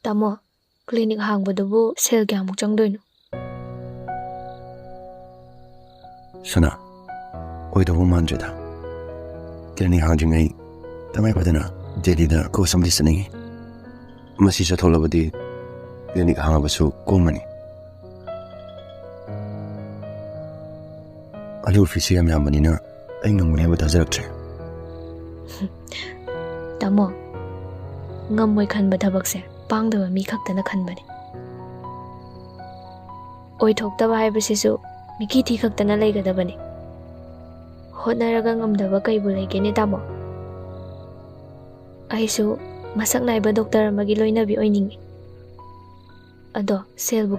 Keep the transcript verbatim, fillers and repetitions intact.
ꯇꯥꯃꯣ, ꯀ꯭ꯂꯤꯅꯤꯛ ꯍꯥꯡꯕꯗꯨꯕꯨ ꯁꯦꯜ ꯀꯌꯥꯃꯨꯛ ꯆꯪꯗꯣꯏꯅꯣ? ꯁꯅꯥ, ꯑꯣꯏꯗꯧꯕ ꯃꯥꯟꯗ꯭ꯔꯦꯗ꯫ ꯀ꯭ꯂꯤꯅꯤꯛ ꯍꯥꯡꯗ꯭ꯔꯤꯉꯩ ꯇꯉꯥꯏ ꯐꯗꯅ ꯗꯦꯜꯂꯤꯗ ꯀꯣꯔꯁ ꯑꯃꯗꯤ ꯆꯠꯅꯤꯡꯉꯤ꯫ ꯃꯁꯤ ꯆꯠꯊꯣꯛꯂꯕꯗꯤ ꯀ꯭ꯂꯤꯅꯤꯛ ꯍꯥꯡꯉꯕꯁꯨ ꯀꯣꯝꯃꯅꯤ꯫ ꯑꯂꯨ ꯐꯤꯁꯦ ꯌꯥꯝ ꯌꯥꯝꯕꯅꯤꯅ ꯑꯩ ꯉꯝꯒꯅꯤ ꯍꯥꯏꯕ ꯊꯥꯖꯔꯛꯇ꯭ꯔꯦ꯫ ꯇꯥꯃꯣ, ꯉꯝꯃꯣꯏ ꯈꯟꯕ ꯊꯕꯛꯁꯦ ꯄꯥꯡꯗꯕ ꯃꯤ ꯈꯛꯇꯅ ꯈꯟꯕꯅꯤ꯫ ꯑꯣꯏꯊꯣꯛꯇꯕ ꯍꯥꯏꯕꯁꯤꯁꯨ ꯃꯤꯀꯤ ꯊꯤ ꯈꯛꯇꯅ ꯂꯩꯒꯗꯕꯅꯤ꯫ ꯍꯣꯠꯅꯔꯒ ꯉꯝꯗꯕ ꯀꯩꯕꯨ ꯂꯩꯒꯦꯅꯦ, ꯇꯥꯃꯣ? ꯑꯩꯁꯨ ꯃꯁꯛ ꯅꯥꯏꯕ ꯗꯣꯛꯇꯔ ꯑꯃꯒꯤ ꯂꯣꯏꯅꯕꯤ ꯑꯣꯏꯅꯤꯡꯉꯤ꯫ ꯑꯗꯣ ꯁꯦꯜꯕꯨ